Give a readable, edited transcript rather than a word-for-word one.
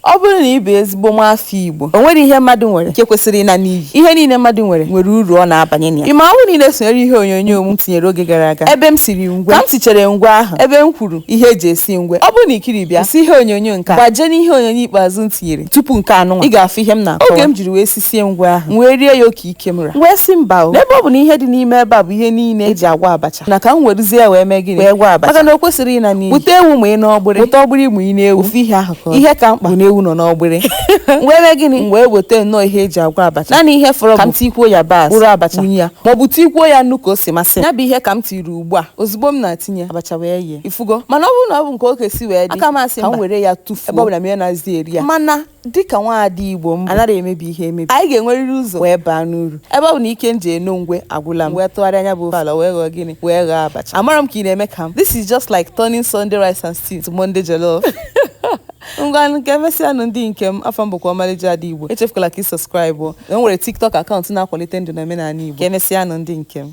Ọ bụrụ na ị bụ ezigbo nwaafọ Igbo, o nwere ihe mmadụ nwere nke kwesịrị ịna n'iyi. Ihe niile mmadụ nwere nwere uru ọ na-abanye na ya. Ị ma ọ bụrụ na ị na-esonyere ihe onyonyo m tinyere oge gara aga ebe m siri ngwe, ka m sichere ngwe ahụ ebe m kwuru ihe eji esi ngwe, ọ bụrụ na ikiri bịa si ihe onyonyo nke a, gbaje n'ihe onyonyo ikpeazụ m tinyere tupu nke anụnwa, ị ga-afụ ihe m na-akọwa. Oge m jiri wee sisie ngwe ahụ, m wee rie ya oke ike m ra, m wee sị mba o, n'ebe ọ bụ na ihe dị n'ime ebe a bụ ihe niile eji agwọ abacha, na ka m werezie ya wee mee gịnị, wee gwọọ abacha, maka na o kwesịrị ịna n'iyi. Wute ewu ma ị n'ọgbịrị, wute ọgbịrị ma ị na-ewu, ofu ihe ahụ ka ọ ihe ka mkpa bụ na ewu nọ n'ọgbịrị. M wee mee gịnị? M wee weta nnọọ ihe eji agwọ abacha, naanị ihe fọrọ ka m tikwuo yabasị, wụrụ abacha, wunye ya, maọbụ tikwuo ya nnu ka o si masị m. Ya bụ ihe ka m tiri ugbu a, ozugbo m na-atinye abacha wee yie ifugo. Mana ọ bụrụ na ọ bụ nke oke si wee dị, aka m asị ka m were ya tụfuo, ebe ọ bụla m ya na-azị eri ya. Mana dịka nwaada Igbo m, anaghị emebi ihe emebi, anyị ga-enwerịrị ụzọ wee baa n'uru. Ebe ọ bụ na ike m ji eno ngwe agwụla m, wee tụgharịa anya bụ ofe ala wee ghọọ gịnị, wee ghọọ abacha. Amara m ka ị na-eme ka m. This is just like turning Sunday rice and stew to Monday jollof. Ngwanụ, ka emesịanụ ndị nke m. Afọ m bụkwa ọmalịcha ada Igbo. Echefukwala ka ị subscribe. E nwere TikTok account na-akwalite ndụ na omenala Igbo. Ka emesịanụ ndị nke m.